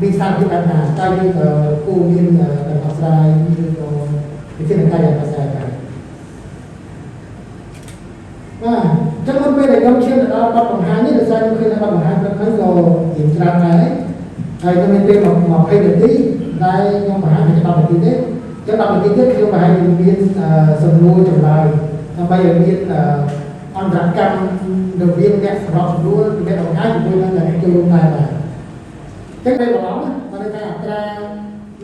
មានស្ថានភាពបែបណាតើយើងគួរមានដំណោះស្រាយឬក៏វិធានការយ៉ាងណាដែរបាទបាទអញ្ចឹងមុនពេលដែលខ្ញុំឈានទៅដល់បទបង្ហាញនេះដោយសារខ្ញុំឃើញថាបទបង្ហាញព្រឹកហ្នឹងក៏រៀងច្រើនដែរហើយខ្ញុំមានពេល20នាទីតែខ្ញុំបង្ហាញតែ10នាទីទេអញ្ចឹង10នាទីទៀតខ្ញុំបង្ហាញមានសំណួរចម្លើយដើម្បីឲ្យមានអន្តរកម្មរវាងអ្នកសម្របសម្រួលអ្នកបង្ហាញជាមួយនឹងអ្នកចូលរួមដែរបាទចឹងពេលបន្លំបានន័យថាអត្រា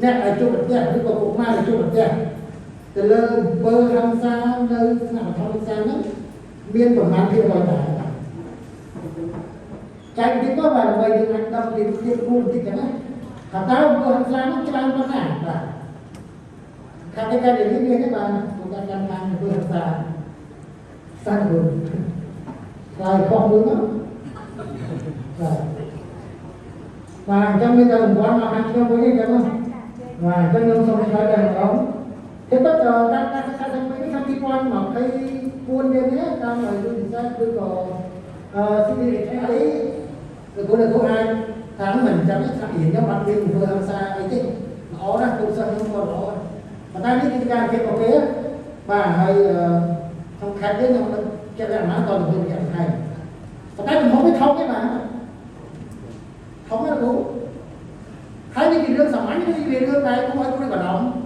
អ្នកដែលជួបប្រទះឬក៏កុមារដែលជួបប្រទះទៅលើអំពើហិង្សានៅថ្នាក់បឋមសិក្សាហ្នឹងមានប្រមាណភាគរយដែរបាទចែកតិចទៅបាទដើម្បីយើងអាចដឹងពីភាពរួមបន្តិចចឹងណាថាតើអំពើហិង្សាហ្នឹងច្រើនប៉ុណ្ណាបាទខាងតែការនិយាយនេះបាទទូការកាន់ខាងអំពើហិង្សាសាំងខ្លួនឆ្លើយខុសមួយមកបាទបាទអញ្ចឹងមានតែរង្វាន់មកខាងខ្ញុំមួយនេះអញ្ចឹងបាទអញ្ចឹងខ្ញុំសូមឆ្លើយតែម្ដងទេពិតតាមការសិក្សាសាមីនេះឆ្នាំ2024នេះនេះតាម UNICEF ឬក៏CDHI ឬក៏លោកអាចថាមិនចាំថារៀនខ្ញុំអត់មានអំពើហិង្សាអីទេល្អណាស់ទូសិស្សខ្ញុំក៏ល្អប៉ុន្តែនេះគឺការអង្កេតរបស់គេបាទហើយក្នុងខេត្តនេះខ្ញុំមិនចិត្តតែប៉ុន្មានតទៅរយៈខែប៉ុន្តែទំហំវាធំទេបាទធំទេលោកហើយនេះជារឿងសាមញ្ញនេះជារឿងដែលគួរឲ្យព្រួយបារម្ភ។